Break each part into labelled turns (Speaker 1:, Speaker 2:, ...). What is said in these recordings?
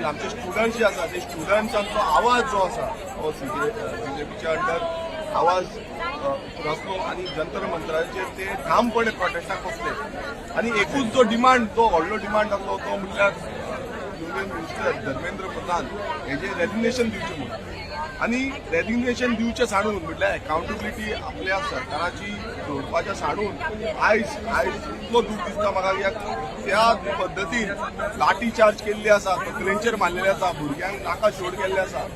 Speaker 1: खातीर आमचे स्टुडंट्स जे आसा ते स्टुडंट्सांचो आवाज जो आसा तो सीजेपीच्या अंडर आवाज रचलो आनी जंतर मंतराचेर ते ठामपणे प्रोटेस्टाक बसले. आनी एकूच जो डिमांड, जो व्हडलो डिमांड आसलो, तो म्हणल्यार युनियन मिनिस्टर धर्मेंद्र प्रधान हेजे रेजिग्नेशन दिवचें म्हणून. आनी रेजिग्नेशन दिवचें सांडून, म्हटल्यार अकाउंटेबिलिटी आपल्या सरकाराची दवरपाचें सांडून, आयज इतलो दूख दिसता म्हाका की त्या पद्दतीन लाठी चार्ज केल्ली आसा, तकलेंचेर मारलेले आसा, भुरग्यांक नाका शोड केल्ले आसा.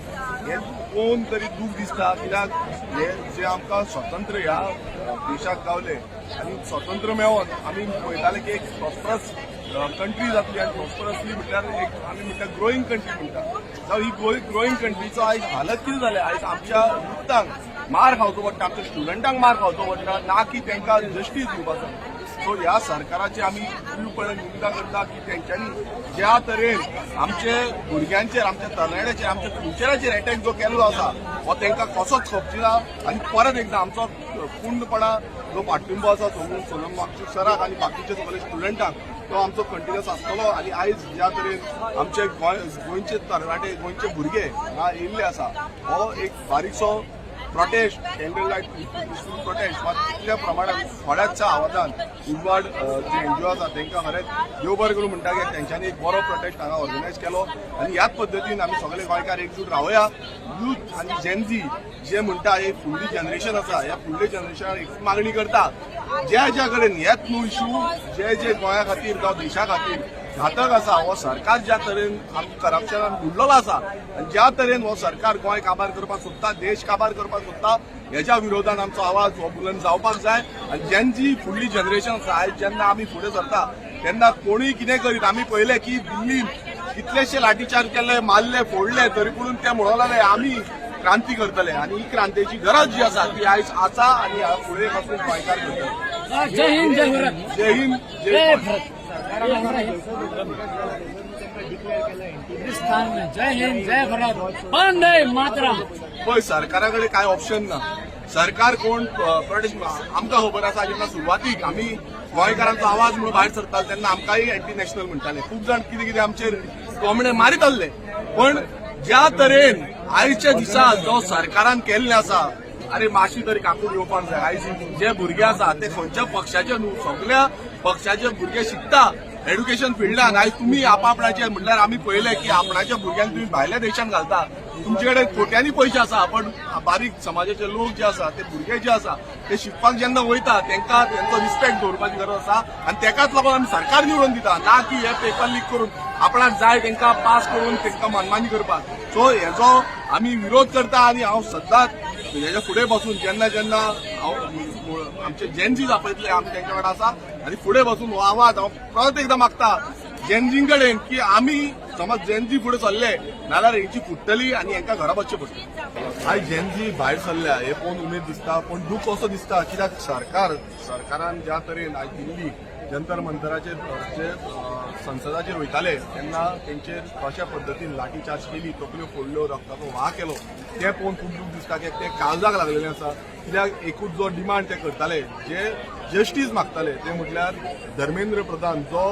Speaker 1: हें पळोवन तरी दूख दिसता, कित्याक हे जे आमकां स्वतंत्र ह्या देशाक गावले आनी स्वतंत्र मेळोन आमी पळयताले की एक प्रॉस्परस कंट्री जातली आनी प्रॉस्परसली म्हटल्यार एक आमी म्हणटा ग्रोईंग कंट्री म्हणटा. जावं ही ग्रोईंग कंट्रीचो आयज हालत कितें जाल्या? आयज आमच्या युथांक मार खावचो पडटा, आमच्या स्टुडंटांक मार खावचो पडटा, ना की तांकां जस्टीस दिवपाचो. सो ह्या सरकाराची आमी तीव्रपणे निंदा करता की तेंच्यांनी ज्या तरेन आमचे भुरग्यांचेर, आमच्या तरणाट्याचेर, आमच्या फ्युचराचेर अटॅक जो केल्लो आसा, हो तांकां कसोच खपची ना. आनी परत एकदां आमचो पूर्णपणा जो पाठिंबो आसा सोनम सोनम वांगचूक सराक आनी बाकीचे सगळे स्टुडंटांक, तो आमचो कंटिन्युअस आसतलो. आनी आयज ज्या तरेन आमचे गोंय गोंयचे तरणाटे, गोंयचे भुरगे हांगा येयल्ले आसा, हो एक बारीकसो protest, candle light peaceful protest, मात तितल्या प्रमाणात थोड्याचशा आवाजान उजवाड जे एनजीओ आसा तांकां खरेंच देव बरें करूं म्हणटा की तेंच्यांनी एक बरो प्रोटेस्ट हांगा ऑर्गनायज केलो. आनी ह्याच पद्दतीन आमी सगळे गोंयकार एकजूट रावया. यूथ आनी जेनझी जे म्हणटा, एक फुडली जनरेशन आसा, ह्या फुडले जनरेशनाक एक मागणी करता, ज्या ज्या कडेन हेच न्हू इशू, जे जे गोंया खातीर जावं देशा खातीर घातक आसा, हो सरकार ज्या तरेन करप्शनान बुडलेलो आसा आनी ज्या तरेन हो सरकार गोंय काबार करपाक सोदता, देश काबार करपाक सोदता, हेज्या विरोधान आमचो आवाज हो बुलंद जावपाक जाय. आनी जेंची फुडली जनरेशन आसा, आयज जेन्ना आमी फुडें सरता तेन्ना कोणूय कितें करीत, आमी पळयलें की दिल्लीन कितलेशे लाठीचार्ज केले, मारले, फोडले, तरी पुणून ते म्हणूंक लागले आमी क्रांती करतले. आनी ही क्रांतीची गरज जी आसा ती आयज आसा आनी फुडें पासून गोंयकार करतले.
Speaker 2: जय हिंद, जय भारत.
Speaker 1: जय हिंद, जय
Speaker 2: जय
Speaker 1: भारत.
Speaker 2: भारत. हिंदुस्थान में. जय हिंद, जय भारत, वंदे मातरम.
Speaker 1: पळय, सरकारा कडेन कांय ऑप्शन ना. सरकार कोण प्रोटेस्ट, आमकां खबर आसा, जेन्ना सुरवातीक आमी गोंयकारांचो आवाज म्हणून भायर सरताले तेन्ना आमकांय एंटी नॅशनल म्हणटाले. खूब जाण कितें कितें आमचेर थोमणे मारीत आसले. पण ज्या तरेन आयच्या दिसा जो सरकारान केल्लें आसा, अरे मातशी तरी काकूट येवपाक जाय. आयज जे भुरगे आसा ते खंयच्या पक्षाचे न्हू, सगळ्या पक्षाचे भुरगे शिकता एड्युकेशन फिल्डान. आयज तुमी आपापणाचे, म्हणल्यार आमी पळयलें की आपणाच्या भुरग्यांक तुमी भायल्या देशांत घालता. तुमचे कडेन कोट्यांनी पयशे आसा, पण बारीक समाजाचे लोक जे आसा, ते भुरगे जे आसा, ते शिकपाक जेन्ना वयता तांकां तेंचो रिस्पेक्ट दवरपाची गरज आसा. आनी तेकाच लागून आमी सरकार निवडून दिता, ना की हे पेपर लीक करून आपणाक जाय तांकां पास करून तांकां मनमानी करपाक. सो हेजो आमी विरोध करता. आनी हांव सद्दांच हेच्या फुडें बसून जेन्ना जेन्ना हांव आमचे जेनजीज आपयतले, आमी तेंच्या वांगडा आसा. आनी फुडें बसून हो आवाज हांव परत एकदां मागता जेनजीं कडेन की आमी समज जेनजी फुडें सरले नाल्यार हेंची फुट्टली आनी हेंकां घरा बसचें पडटलें. आयज जेनजी भायर सरल्या हे पळोवन उमेद दिसता, पूण दूख असो दिसता कित्याक सरकारान ज्या तरेन आयज दिल्ली जंतर मंतराचेर जे संसदाचेर वयताले तेन्ना तेंचेर कशा पद्दतीन लाठी चार्ज केली, तकल्यो फोडल्यो, रक्ताचो वाह केलो, तें पळोवन खूब दूख दिसता की ते काळजाक लागलेलें आसा. कित्याक एकूच जो डिमांड ते करताले, जे जस्टीस मागताले, ते म्हटल्यार धर्मेंद्र प्रधान जो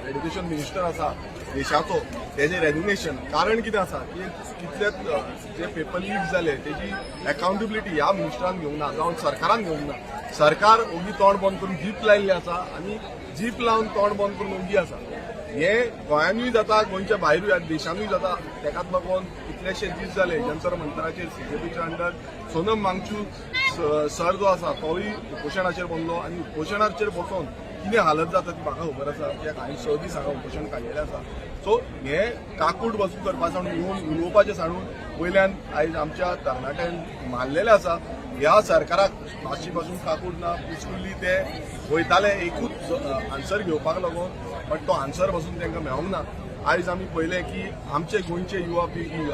Speaker 1: एड्युकेशन मिनिस्टर आसा देशाचो, तेजें रेजिग्नेशन. कारण कितें आसा की कितले जे पेपर लीक जाले तेजी अकाउंटेबिलिटी ह्या मिनिस्टरान घेवंक ना जावं सरकारान घेवंक ना. सरकार ओगी तोंड बंद करून जीप लायिल्ली आसा आनी जीप लावन तोंड बंद करून ओगी आसा. हे गोंयानूय जाता, गोंयच्या भायरूय, देशानूय जाता. तेकाच लागून कितलेशे दीस जाले जंतर मंतराचेर सीजेपीच्या अंडर सोनम वांगचूक सर जो आसा तोय उपोशणाचेर बसलो. आनी उपोशणाचेर बसोन कितें हालत जाता ती म्हाका खबर आसा, कित्याक हांवें 6 दीस हांगा उपोशण काडलेलें आसा. सो हे काकूट बसून करपा सांडून, येवन उलोवपाचें सांडून, वयल्यान आयज आमच्या तरणाट्यांक मारलेलें आसा. ह्या सरकाराक मातशी पासून काकूट ना. पिसफुली ते वयताले एकूच आन्सर घेवपाक लागून, बट तो आन्सर पासून तांकां मेळोंक ना. आयज आमी पळयलें की आमचे गोंयचे युवा पिळगी,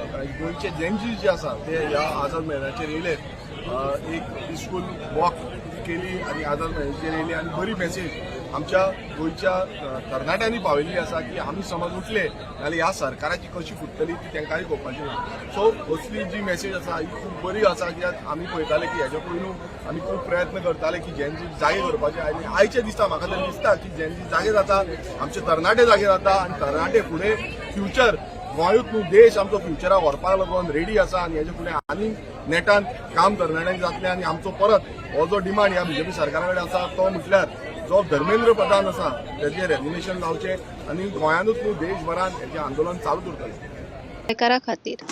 Speaker 1: गोंयचे जेनजी जे आसा, ते ह्या आझाद मैदानाचेर येयले, एक पिसफूल वॉक केली आनी आझाद मैदानाचेर येयले. आनी बरी मेसेज आमच्या गोंयच्या तरणाट्यांनी पावयल्ली आसा की आमी समज उठले जाल्यार ह्या सरकाराची कशी फुट्टली ती तांकांय कळपाची ना. सो असली जी मेसेज आसा ही खूब बरी आसा, कित्याक आमी पळयताले की हेच्या पयलू आमी खूब प्रयत्न करताले की जेनजी जागे करपाचे. आनी आयचे दिसता, म्हाका तरी दिसता की जेनजी जागे जाता, आमचे तरणाटे जागे जाता आनी तरणाटे फुडें फ्युचर गोंयूच न्हू, देश आमचो फ्युचराक व्हरपाक लागून रेडी आसा आनी हेजे फुडें आनी नेटान काम तरणाट्यांक जातलें. आनी आमचो परत हो जो डिमांड ह्या बीजेपी सरकारा कडेन आसा तो म्हटल्यार जो धर्मेंद्र प्रधान आसा तेजें रेजिग्नेशन जावचें आनी गोंयानूच न्हू, देशभरान हेजें आंदोलन चालूच उरतलें.
Speaker 3: गोंयकारा खातीर.